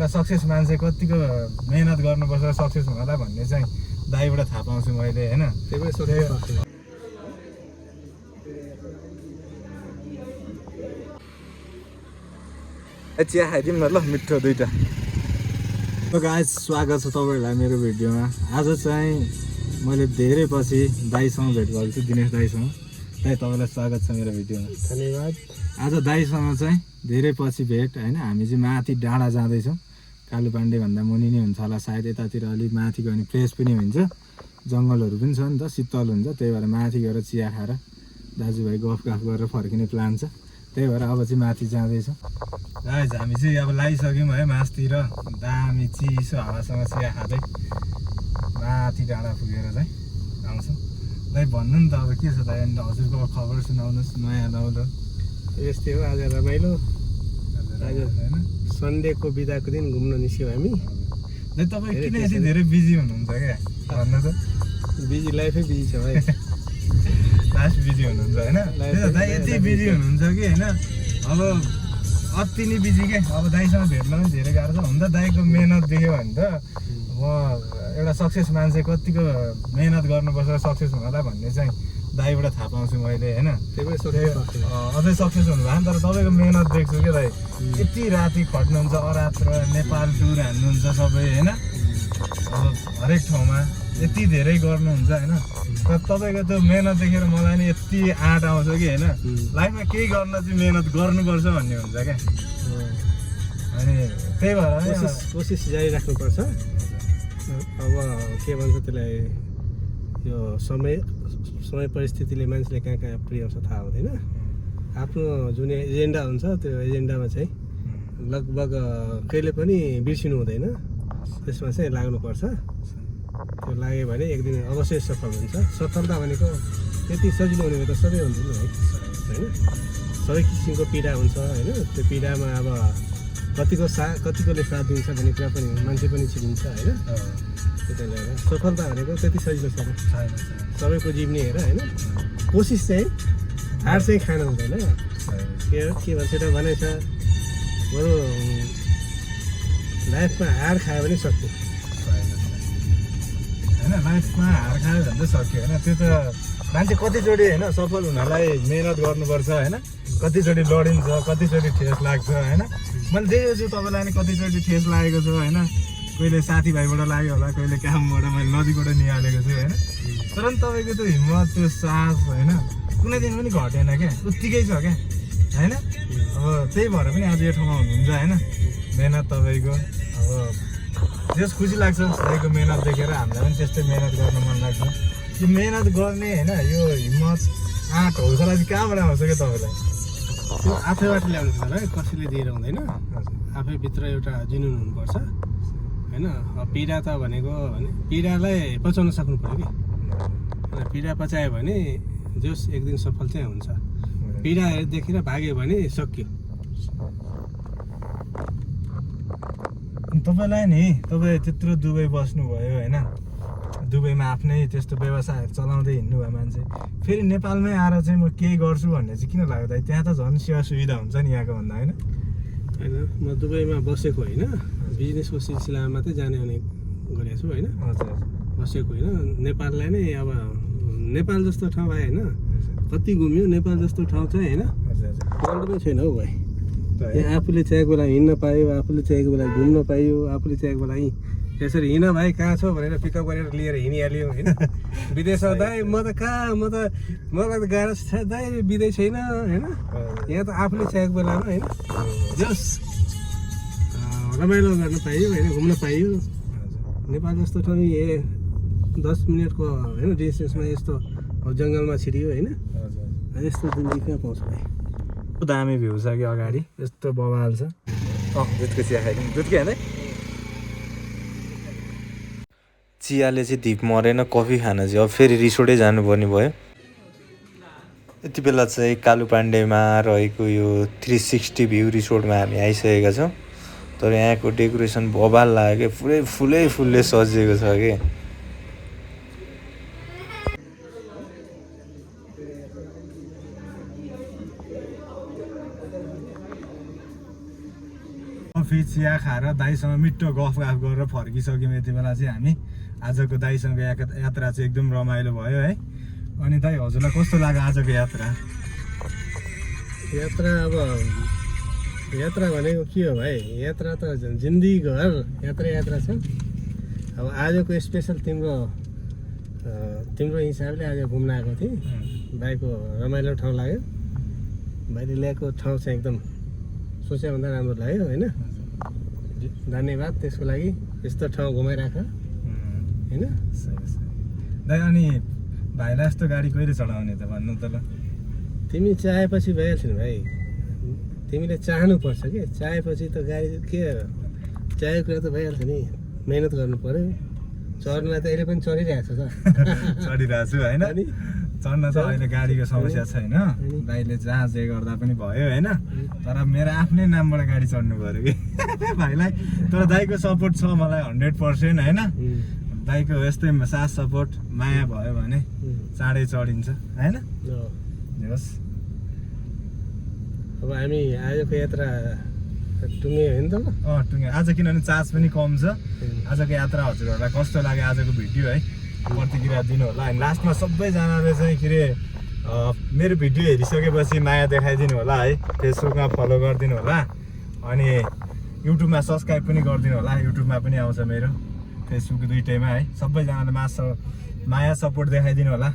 Success मान्छे कतिको मेहनत गर्नुपर्छ सक्सेस हुनलाई भन्ने चाहिँ दाइबाट थाहा पाउँछु मैले हैन। चिया खाइदिउँ न ल मिठो दुईटा। गाइस स्वागत छ तपाईँहरूलाई मेरो भिडियोमा। आज चाहिँ मैले धेरै पछि दाइसँग भेट भएको छु, दिनेश दाइसँग। दाइ तपाईँलाई स्वागत छ मेरो भिडियोमा। धन्यवाद। आज दाइसँग चाहिँ धेरै पछि भेट हैन। हामी चाहिँ माथि डाँडा जाँदैछौँ। कालुपाण्डे भन्दा मुनि नै हुन्छ होला सायद, यतातिर अलिक माथि गयो भने फ्रेस पनि हुन्छ, जङ्गलहरू पनि छ नि त, शीतल हुन्छ। त्यही भएर माथि गएर चिया खाएर दाजुभाइ गफ गरेर फर्किने प्लान छ। त्यही भएर अब चाहिँ माथि जाँदैछौँ। गाइस हामी चाहिँ अब लागिसक्यौँ है मासतिर, दामी चिसो हावासँग चिया खाँदै माथि डाँडा पुगेर चाहिँ आउँछौँ। दाइ भन्नु नि त अब के छ दाइ, हजुरको खबर सुनाउनुहोस् नयाँ नौलो। यस्तै हो, आज रमाइलो। आज होइन सन्डेको बिदाको दिन घुम्न निस्क्यौँ हामी। दाइ तपाईँ किन यति धेरै बिजी हुनुहुन्छ क्या भन्नु त? बिजी लाइफै बिजी छ भाइ। लास्ट बिजी हुनुहुन्छ होइन? दाइ यति बिजी हुनुहुन्छ कि होइन, अब अति नै बिजी क्या। अब दाइसँग भेट्न पनि धेरै गाह्रो छ। हुन त दाइको मेहनत देख्यो भने त म एउटा सक्सेस मान्छे कतिको मेहनत गर्नुपर्छ सक्सेस हुनलाई भन्ने चाहिँ दाइबाट थाहा पाउँछु मैले होइन। अझै सक्सेस हुनु भयो नि, तर तपाईँको मेहनत देख्छु क्या दाइ। यति राति खट्नुहुन्छ, अरात्र नेपाल टुर हान्नुहुन्छ सबै होइन, अब हरेक ठाउँमा यति धेरै गर्नुहुन्छ होइन। तर तपाईँको त्यो मेहनत देखेर मलाई नि यति आँट आउँछ कि होइन, लाइफमा केही गर्न चाहिँ मेहनत गर्नुपर्छ भन्ने हुन्छ क्या। अनि त्यही भएर कोसिस जारी राख्नुपर्छ। अब के भन्छ त्यसलाई, यो समय परिस्थितिले मान्छेले कहाँ कहाँ पुर्याउँछ थाहा हुँदैन। आफ्नो जुन एजेन्डा हुन्छ त्यो एजेन्डामा चाहिँ लगभग कहिले पनि बिर्सिनु हुँदैन, त्यसमा चाहिँ लाग्नुपर्छ। त्यो लाग्यो भने एक दिन अवश्य सफल हुन्छ। सफलता भनेको त्यति सजिलो हुने त सबै हुन्छ नि है होइन। सबै किसिमको पीडा हुन्छ होइन। त्यो पीडामा अब कतिकोले साथ दिन्छ भन्ने कुरा पनि मान्छे पनि चिनिन्छ होइन। त्यही भएर सफलता भनेको त्यति सजिलो छैन, सबैको जिम्ने हेर होइन। कोसिस चाहिँ हार चाहिँ खानु हुँदैन। के भन्छ एउटा भनाइ छ, बरु लाइफमा हार खायो भने सक्यो होइन। लाइफमा हार खायो भने चाहिँ सक्यो होइन। त्यो त मान्छे कतिचोटि होइन सफल हुनलाई मेहनत गर्नुपर्छ होइन, कतिचोटि लडिन्छ, कतिचोटि ठेस लाग्छ होइन। मैले देखेको छु तपाईँलाई नि कतिचोटि ठेस लागेको छ होइन। कहिले साथीभाइबाट लाग्यो होला, कहिले कामबाट मैले नजिकबाट निहालेको छु होइन। तर पनि तपाईँको त्यो हिम्मत, त्यो साहस होइन कुनै दिन पनि घटेन क्या, उत्तिकै छ क्या होइन। अब त्यही भएर पनि आज यो ठाउँमा हुनुहुन्छ होइन। मेहनत तपाईँको अब जस खुसी लाग्छ दाइको मेहनत देखेर, हामीलाई पनि त्यस्तै मेहनत गर्न मन लाग्छ। यो मेहनत गर्ने होइन, यो हिम्मत आँट हौसला चाहिँ कहाँबाट आउँछ क्या तपाईँलाई? त्यो आफैबाट ल्याउनु पर्छ है, कसैले दिएर हुँदैन। आफैभित्र एउटा जुनुन हुनुपर्छ होइन। पीडा त भनेको पीडालाई पचाउन सक्नु पऱ्यो कि। पीडा पचायो भने जोस एक दिन सफल चाहिँ हुन्छ। पीडा देखेर भाग्यो भने सक्यो। तपाईँलाई नि तपाईँ त्यत्रो दुबई बस्नुभयो होइन, दुबईमा आफ्नै त्यस्तो व्यवसायहरू चलाउँदै हिँड्नुभयो मान्छे, फेरि नेपालमै आएर चाहिँ म केही गर्छु भन्ने चाहिँ किन लाग्यो दाइ? त्यहाँ त झन् सेवा सुविधा हुन्छ नि यहाँको भन्दा होइन। होइन, म दुबईमा बसेको होइन, बिजनेसको सिलसिलामा मात्रै जाने आउने गरेको छु होइन। हजुर बसेको होइन। नेपाललाई नै अब नेपाल जस्तो ठाउँ भयो होइन, कति घुम्यो नेपाल जस्तो ठाउँ चाहिँ होइन, वर्ल्डमै छैन हौ भाइ। यहाँ आफूले चाहेको बेला हिँड्न पायो, आफूले चाहेको बेला घुम्न पायो, आफूले चाहेको बेला त्यसरी हिँड भाइ कहाँ छौ भनेर पिकअप गरेर लिएर हिँडिहाल्यो होइन। विदेशमा दाइ म त कहाँ, मलाई त गाह्रो छ दाइ, विदेश छैन होइन। यहाँ त आफूले चाहेको बेलामा होइन जस रमाइलो गर्न पाइयो होइन, घुम्न पाइयो। नेपाल जस्तो ठाउँ 10 मिनटको होइन डिस्टेन्समा यस्तो जङ्गलमा छिरियो होइन, यस्तो जिन्दगी कहाँ पाउँछ भाइ। दामी भ्यू छ कि अगाडि, यस्तो बवाल छ। दुधको चिया खाइदिउँ, दुध के हाल्दै? चियाले चाहिँ धिप मरेन, कफी खान चाहिँ अब फेरि रिसोर्टै जानुपर्ने भयो। यति बेला चाहिँ कालुपाण्डेमा रहेको यो 360 भ्यू रिसोर्टमा हामी आइसकेका छौँ। तर यहाँको डेकोरेसन बबाल लाग्यो, पुरै फुलले सजिएको छ कि। कफी चिया खाएर दाइसँग मिठो गफ गरेर फर्किसक्यौँ। यति बेला चाहिँ हामी आजको दाइसँग यात्रा चाहिँ एकदम रमाइलो भयो है। अनि दाइ हजुरलाई कस्तो लाग्यो आजको यात्रा? यात्रा भनेको के हो भाइ? यात्रा त जिन्दगीभर यात्रा छ। अब आजको स्पेसल तिम्रो हिसाबले आज घुम्न आएको थिएँ। भाइको रमाइलो ठाउँ लाग्यो। भाइले ल्याएको ठाउँ चाहिँ एकदम सोचेभन्दा राम्रो लाग्यो होइन। धन्यवाद त्यसको लागि। यस्तो ठाउँ घुमाइराख होइन। दाइ अनि भाइलाई यस्तो गाडी कहिले चढाउने त भन्नु त ल? तिमी चाहेपछि भइहाल्छ नि भाइ। तिमीले चाहनुपर्छ कि चाहेपछि त गाडी के चाहेको कुरा त भइहाल्छ नि। मेहनत गर्नु पर्यो। चढ्नलाई त अहिले पनि चढिरहेको छ त। चढिरहेको छु होइन। चढ्न त अहिले गाडीको समस्या छैन। भाइले जहाँ जे गर्दा पनि भयो होइन। तर मेरो आफ्नै नामबाट गाडी चढ्नु पऱ्यो कि भाइलाई। तर दाइको सपोर्ट छ मलाई 100% होइन। दाइको यस्तै साथ सपोर्ट माया भयो भने चाँडै चढिन्छ होइन। होस्। अब हामी आजको यात्रा टुङ्गे हो नि त ल? टुङ्गे आज, किनभने चार्ज पनि कम छ। आजको यात्रा हजुरहरूलाई कस्तो लाग्यो आजको भिडियो है, प्रतिक्रिया दिनु होला। अनि लास्टमा सबैजनाले चाहिँ के अरे मेरो भिडियो हेरिसकेपछि माया देखाइदिनु होला है। फेसबुकमा फलो गरिदिनु होला। अनि युट्युबमा सब्सक्राइब पनि गरिदिनु होला। युट्युबमा पनि आउँछ मेरो, फेसबुक दुइटैमा है। सबैजनाले माया सपोर्ट देखाइदिनु होला।